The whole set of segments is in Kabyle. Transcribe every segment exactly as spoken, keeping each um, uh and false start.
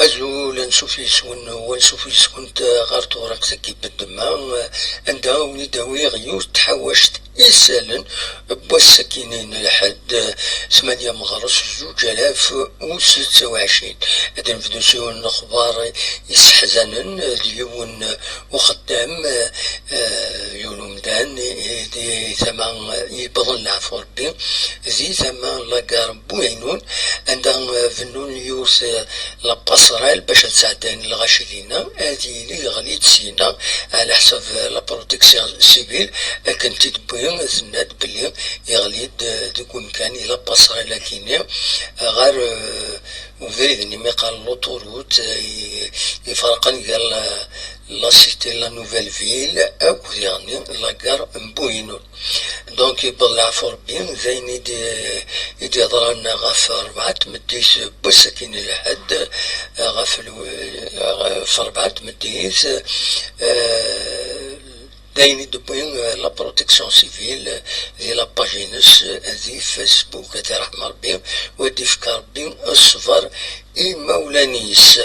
Azul, ansuf yes-wen, u ansuf yes-went ɣer tewriqt-agi n ddemma, anda i wen-id-awiɣ yiwet n tḥawact isallen n wass-akini n lḥedd, tmanya meɣres zuǧ alaf u setta u ɛecrin. Ad nebdu s yiwen n lexbar iseḥzanen d yiwen uxeddam, eh, yiwen umdan di tama yewwḍen leɛfu Rebbi, di tama n lagar n Buɛinun, anda, eh, bennun yiwet, eh, la passerelle bac ad sɛeddayen lɣaci dinna, ad yili yeɣli-d syenna, ɛla ḥsab, eh, la protection civile, akken t-id-tewwi, tenna-d belli yeɣli-d, eh, deg umkan i la passerelle akini, eh, ɣer, eh, ubrid-nni mi qqaren l'autoroute, eh, i-, iferqen gar la, la cité, la nouvelle ville, akked yeɣni la gare n Buɛinun. Donc, yewweḍ leɛfu Rebbi, d ayen i d-, i d-yeḍran ɣef rebɛa tmeddit n wass-agi n lḥedd, ɣef lw-, ɣef rebɛa tmeddit, eh, d ayen i d-tewwi, eh, la protection civile, eh, di la page-ines, eh, di Facebook, ad iṛeḥm Rebbi, u ad d-ifk Rebbi ṣṣber i imawlan-is.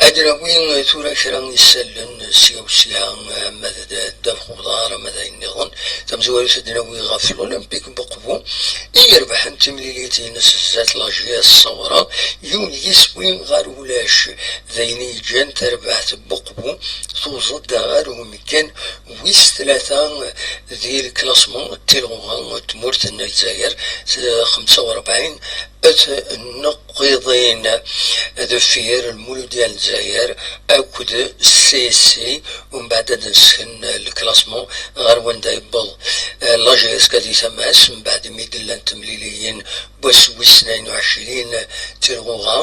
Ad nawi tura kra n yisallen sya u sya, ama d ddabex uḍar, ama d ayen nniḍen. Tamezwarut ad nawi ɣef l'Olympique Buqbu, i irebḥen timlilit-ines zdat la J S Ṣawra, yiwen yiswi ɣer ulac. D ayen i yeǧǧan tarbaɛt n Buqbu tuẓ-d ɣer umkan wis tlata di lklasman n tilɣuɣa n tmurt n Lezzayer, s xemsa u rebɛin tneqqiḍin, deffir Lmuludya n Lezzayer akked C S C, umbeɛd ad nesken lklasman ɣer wanda yewweḍ, eh, la J S K di tama-s, mbeɛd mi d-llant temliliyin n wass wis tnayen u ɛecrin tilɣuɣa,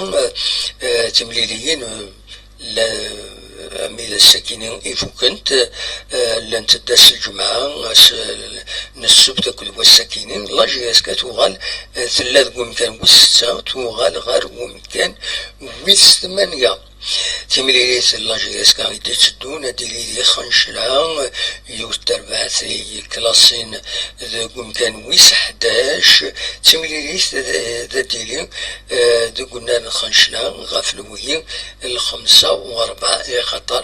eh, timliliyin, eh, la-, ami d ass-akini i fukent, eh, llant-d ass n lǧemɛa, ass n ssebt akked wass-akini. La J S K tuɣal, eh, tella deg umkan wis setta, tuɣal ɣer umkan wis tmanya. Timlilit n la J S K i d-itteddun ad d-tili di Xencla, yiwet terbaɛt i klasin deg umkan wis ḥdac. Timlilit d, d ad d-tili, eh, deg unnar n Xencla ɣef lewhi lxemsa u rebɛa, axaṭer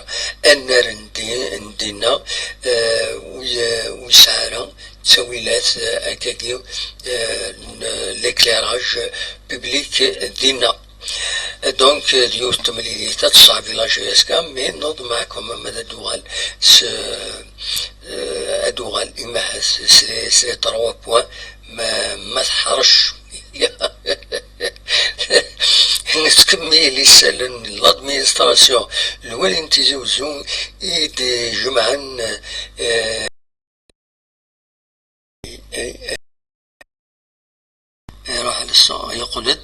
annar n di-, n dinna, eh, ur y-, ur yesɛi ara ttawilat, eh, akkagi, eh, n l'éclairage public dinna. Donc, eh, d yiwet n temlilit ad tṣeɛbi la J S K, mais neḍmeɛkum ama ad d-tuɣal s, eh, ad d-tuɣal imahat s, s les trois points, ma, ma teḥrec. Nettkemmil isallen n l'administration, lwali n Tizi Uzzu i d-jemɛen, eh, iruḥ leṣṣu yeqqel-d.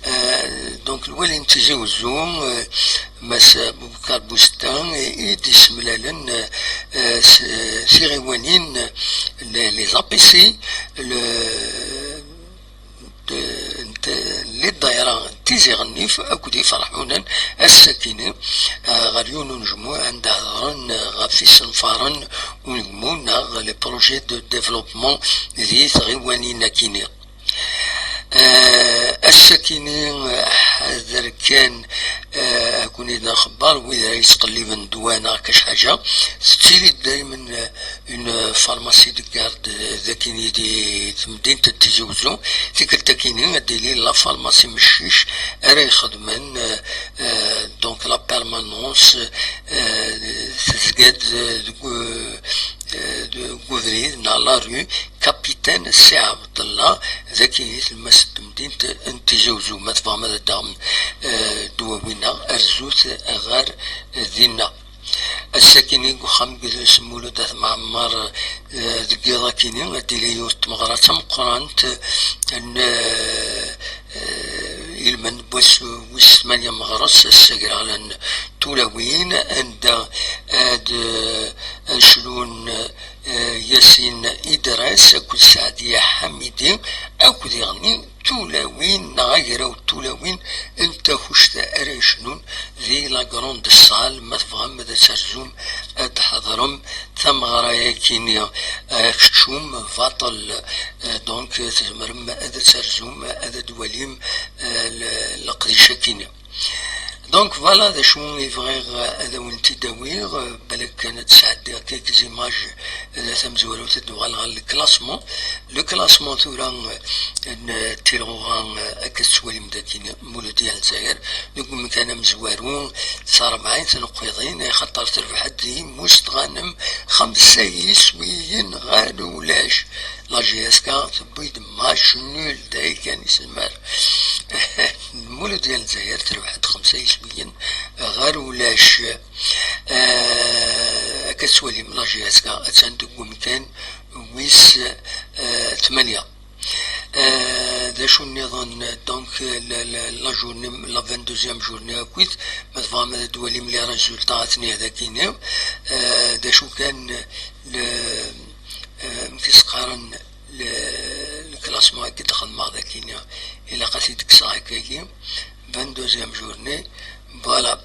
Eh, donc, lwali n Tizi Uzzu, eh, Mass Boubacar Bouzetta, i d-yessemlalen, eh, s tiɣiwanin, les, les A P C, le, de, de, les ddayra n Tizi Ɣennif akked Iferḥunen ass-akini, eh, ɣer yiwen unejmuɛ anda hedren ɣef yisenfaren unegmu neɣ les projets de développement di tɣiwanin-akini. Eh, ass-akini, eh, ḥader kan, eh, ad ken-id-nxebber, wid ara yettqelliben ddwa neɣ kac ḥaǧa, tettili-d daymen, eh, une pharmacie de garde, eh, d akini di temdint n Tizi Uzzu. Tikkelt-akini ad d-tili la pharmacie Meccic ara ixedmen, eh, eh, donc la permanence, eh, tezga-d, eh, deg, eh, deg ubrid neɣ la rue Capitaine Si Ɛebdella, d akini tlemmast n temdint n Tizi Uzzu. Ma tebɣam ad d-taɣem, eh, ddwawi-nneɣ, arzut ɣer dinna. Ass-akini deg uxxam n Mulud At Mɛemmer, eh, deg yiḍ akini, ad d-tili yiwet n tmeɣra d tameqqrant n, eh, eh, ilmend n wass wis tmanya meɣres, ass agraɣlan n tulawin, anda ad, eh, ad cnun, eh, Yasin Idres akked Saɛdiya Ḥamidi, akked yeɣni tulawin neɣ agraw n tulawin n Takuct ara yecnun di la grande salle. Ma tebɣam ad terzum ad tḥeḍrem tameɣra-yakini, eh, keččum baṭel, eh, donc tzemrem ad terzum ad twalim, eh, le-, leqdic-akini. Donc voilà, d acu i bɣiɣ, euh, ad awen-t-id-awiɣ, euh, balak kan ad sɛeddiɣ quelques images, euh, tamezwarut ad d-uɣaleɣ ɣer le classement. Le classement tura, euh, n, euh, tilɣuɣa, euh, akka tettwalim dagi, Mulud ya Lezzayer, deg umkan amezwaru, s rebɛin tneqqiḍin, axaṭer terbeḥ-d di Mustɣanem xemsa yiswiyen ɣer ulac. La J S K tewwi-d match nul, d ayen kan i s-nezmer. Mulud ya Lezzayer terbeḥ-d xemsa yiswiyen ɣer ulac. Eh, akka tettwalim, la J S K attan deg umkan wis, eh, tmanya. Eh, d acu nniḍen, donc, la, la, la journée, la vingt-deuxième journée akkit, ma tebɣam ad twalim les résultats, atni dagini. Eh, d acu kan le, eh, amek i s-qqaren, le, le classement i d-xedmeɣ dagini, ilaq ad t-id-kkseɣ akkagi, vingt-deuxième journée, voilà.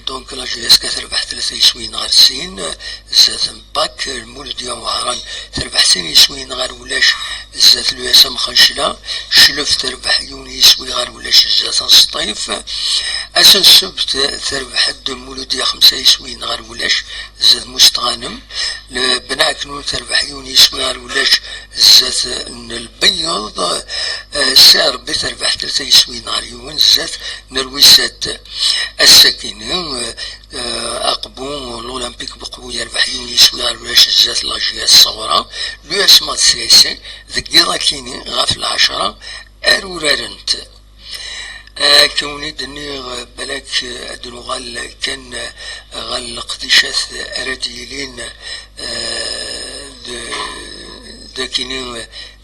Donc la J S K terbeḥ tlata yiswiyen ɣer sin, zdat n Pak, Lmulud ya Wehran terbeḥ sin yiswiyen ɣer ulac, zdat l'U S M Xencla, Cclef terbeḥ yiwen yiswi ɣer ulac, zdat n Sṭif, ass n ssebt terbeḥ-d Mulud ya xemsa yiswiyen ɣer ulac, zdat Mustɣanem, Bnɛeknun terbeḥ yiwen yiswi ɣer ulac, zdat n Lbeyyeḍ, eh, Sɛerbi terbeḥ tlata yiswiyen ɣer yiwen, zdat n Rwisat. Ass-akini, eh, eh, Aqbu, l'Olympique Beqbu yerbeḥ yiwen yiswi ɣer ulac, zdat la J S Ṣawra, l'U S M A D C S, deg yiḍ akini ɣef lɛecra ar urarent. Akka wen-id-nniɣ, balak ad nuɣal kan ɣer leqdicat ara d-yilin, eh, d-, dakini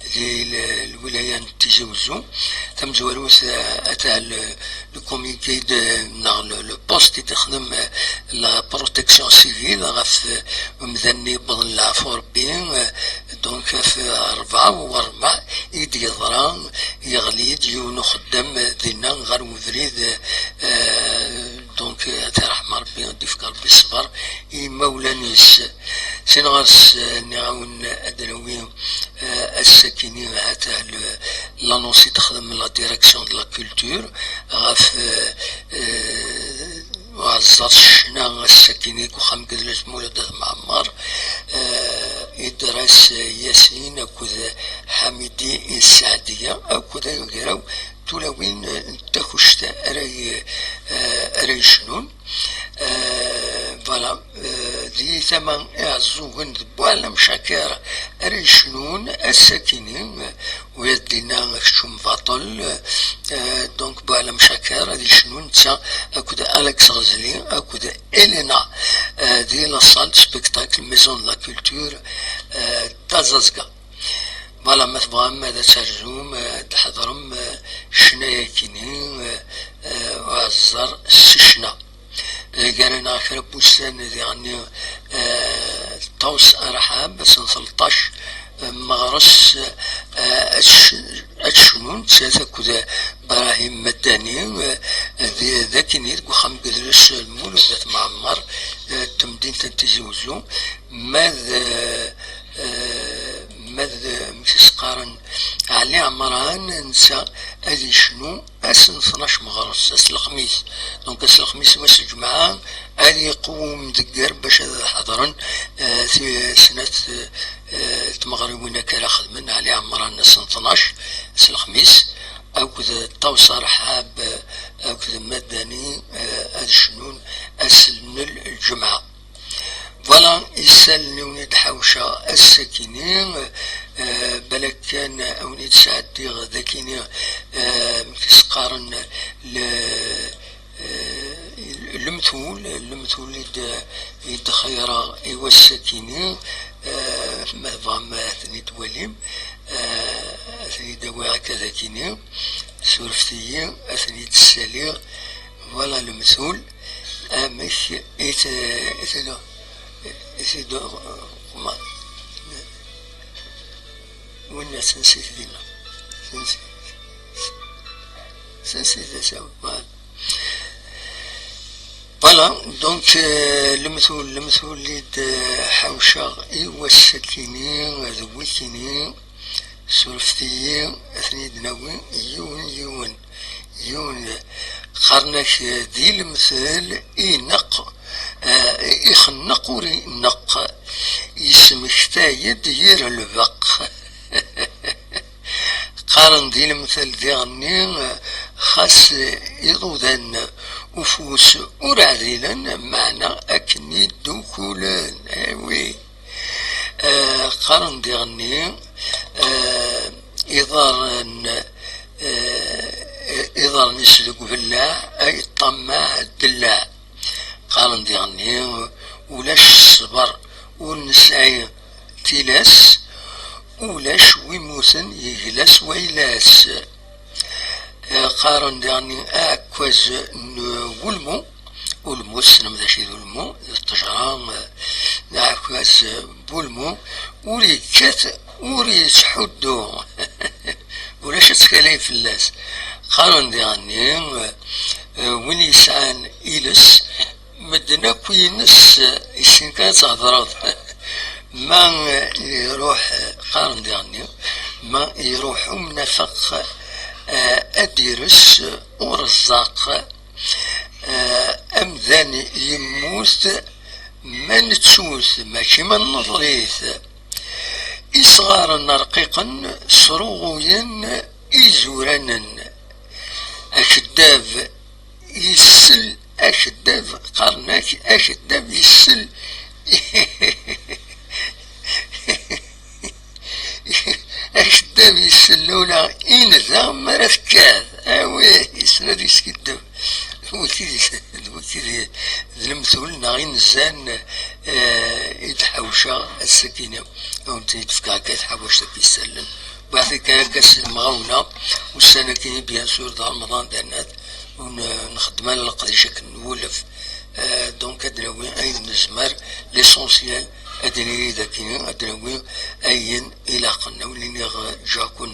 di l-, lwilaya n Tizi Wezzu. Tamezwarut, eh, atah le, le communiqué de, neɣ le, le poste i d-ixdem, eh, la protection civile ɣef, eh, umdan-nni yewwḍen leɛfu Rebbi, eh, donc ɣef rebɛa u rebɛa i d-yeḍra, yeɣli-d yiwen uxeddam dinna ɣer ubrid, eh, donc, eh, ad t-iṛḥem Rebbi, ad d-ifk Rebbi ṣṣber i yimawlan-is. Sin ɣer-s, eh, nniɣ-awen ad d-nawi, eh, ass-akini, hatah le, l'annonce i texdem la direction de la culture ɣef, eh, eh, uɛeẓẓer ccna ass-akini deg uxxam n Gedles Mulud At Mɛemmer, eh, Idras Yasin akked Ḥamidi Sseɛdiya akked agraw tulawin n Takuct ara y-, eh, ara yecnun. Eh, voilà, eh, di tama Iɛeẓẓugen d Buɛlam Cakir ara yecnun ass-akini, eh, u ad dinna keččum baṭel, eh, donc Buɛlam Cakir ad yecnu netta akked Alex Ɣezli akked Elena, eh, di la salle de spectacle Maison de la Culture, eh, Tazaẓga. Voilà, ma tebɣam ad terzum, eh, ad tḥeḍrem, eh, ccna-yakini, eh, eh, uɛeẓẓer s ccna. Gar-aneɣ kra n wussan diɣenni, eh, Ṭawes Arḥab, ass n tleṭṭac, eh, meɣres, eh, ad c-, ad cnun nettat akked Brahim Madani, eh, di, dakini deg uxxam n Gedres Lmulud At Mɛemmer, eh, n temdint n Tizi Wezzu, ma d, eh, ma d, amek i s-qqaren, Ɛli Ɛemran, netta ad yecnu ass n tnac meɣres, ass n lexmis. Donc ass n lexmis u ass n lǧemɛa ad yeqwem deg ger bac ad ḥeḍren, eh, ti-, snat, eh, tmeɣriwin akka ara xedmen Ɛli Ɛemran ass n tnac, ass n lexmis, akked Ṭawes Arḥab, eh, akked Madani, eh, ad cnun ass n lǧemɛa. Voilà, isallen i wen-id-ḥawceɣ ass-akini, eh, balak kan a wen-id-sɛeddiɣ dakini, eh, amek i s-qqaren, le, eh, lemtul, lemtul i d-, i d-xeyyreɣ i wass-akini, eh, ma tebɣam ad ten-id-twalim, eh, ad ten-id-awiɣ akka dakini, surfet-iyi, ad ten-id-ssaliɣ, voilà lemtul. Amek i t-, i t-, i t-, win sensit dinna. Sensit. Sensit d asawen. Voilà. Voilà, donc, euh, lemtul, lemtul i d-ḥawceɣ i wass-akini, d wikini, surfet-iyi, ad ten-id-nawi yiwen, yiwen. Yiwen, xa Qqaren-ak di lemtel ineqq, eh, ixenneq ur ineqq, yesmektay-d yir lbeqq. Qqaren di lemtel diɣenni, xas iḍudan ufus ur ɛdilen, meɛna akken i ddukulen. Awi. Eh, qqaren diɣenni, eh, iḍarren, eh, iḍarren-is deg ubellaɛ, ay ṭṭamaɛ ddellaɛ. Qqaren diɣenni, ulac ṣṣber ur nesɛi tilas, ulac wi mmuten yegla s wayla-s. Eh, qqaren diɣenni aɛekkaz n wulmu. Ulmu, tessnem d acu i d ulmu? D ṭṭejra, eh, d aɛekkaz n wulmu, ur yekkat, ur yettḥuddu. Ulac ad tkalay fell-as. Qqaren diɣenni, eh, win yesɛan iles, medden akk ines, eh, issin kan ad thedreḍ. Ma, eh, iruḥ, eh, qqaren diɣenni, ma iruḥ umnafeq, eh, ad d-ires, eh, ureẓẓaq. Eh, amdan yemmut ma nettu-t, mačči ma nneḍr-it. Isɣaren rqiqen sruɣuyen izuranen. Akeddab yessel, akeddab, qqaren-ak akeddab yessel. Akeddab yessel ula inda mi ara tekkat. Awi, yessen ad yeskiddeb. D wigi d, d wigi d, d lemtul neɣ inzan, eh, i d-ḥawceɣ ass-agi-nni. Ad wen-ten-id-fkeɣ akka i tḥawact akk yessallen. Wwiɣ-t-id kan akka s lemɣawla. Ussan-agi, bien sûr, d Remḍan d anat. Ur n-, nxeddem ara leqdic akken nwulef. Eh, donc, ad d-nawi ayen nezmer, l'essentiel, ad d-nili dagi, ad d-nawi ayen ilaqen. Ad wen-iniɣ, eh, ǧǧiɣ-ken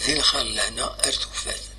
di lxir, lehna ar tufat.